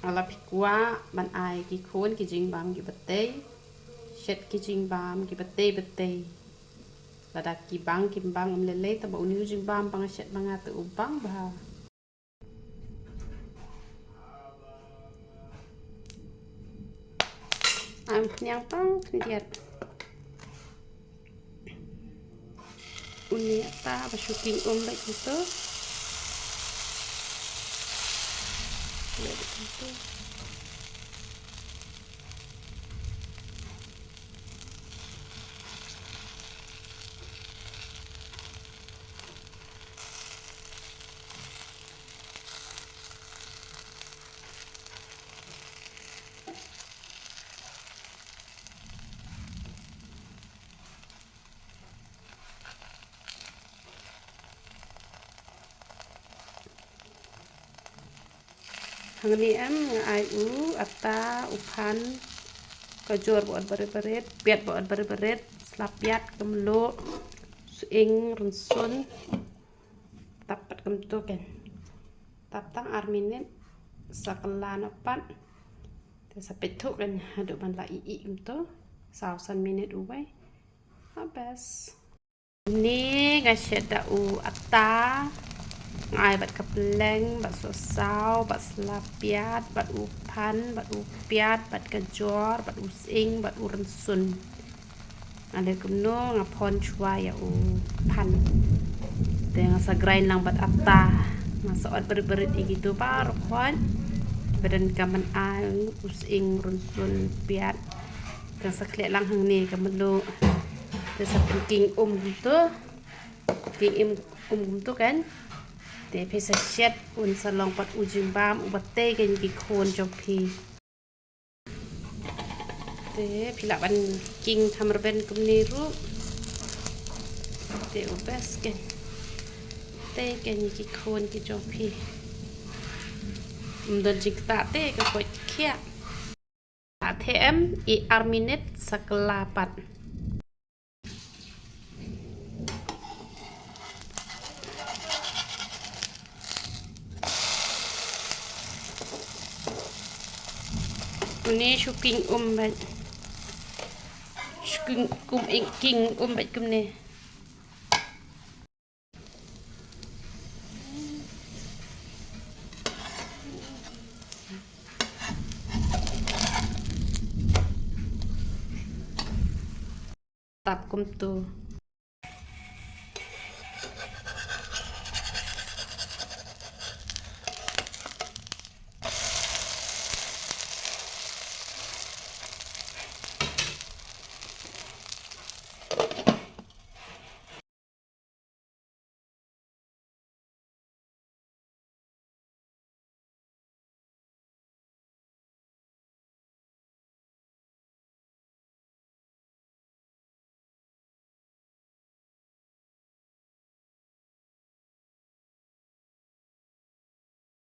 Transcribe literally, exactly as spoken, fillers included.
Nga la phi kwah ban ai ki khun ki jingbam ki ba tei. Shet ki jingbam ki ba tei ba tei. Lada ki bang ki bang ym lei lei, tangba une u jingbam ba nga shet ma nga te u bang bha. Ai khniang tang khyndiat. Une atta ba shu king um beit kumto. Beit kumto. Hangne em nga ai u atta, u phan, ka jor ba ot barit barit, piat ba ot barit barit, sla piat, ka mluh, sying, rynsun. Tap pat kumto ken. Tap tang ar minit, sa kylla noh pat. Te sa peit thuh ken haduh ban la ih ih kumto. Saw san minit uwei. Ha bes. Ni nga shet da u atta. Nga ai bad ka pylleng, bad sohsaw, bad sla piat, bad u phan, bad u piat, bad ka jor, bad u sying, bad u rynsun. Nga leh kumno, nga phon shuwa ïa u phan. Te nga sa grind lang bad atta. Nga sa ot barit barit ïa kito baroh khoit. Ba donkam ban ai, u sying, rynsun, piat. Te nga sa khleh lang hangne ka mluh. Te sa pynking um kumto. King im um kumto ken. Te phi sa shet un sa long pat u jingbam u ba tei ken ki khun jong phi. Te phi lah ban king kham rben kumne ruh. Te u bes ken. Tei ken ki khun ki jong phi. Ym don jingktah te ka koit khiah. Te em, ïa ar minit sa kylla pat. Une shu king um bad. Shu king um, ing king um bad kumne. Tap kumto.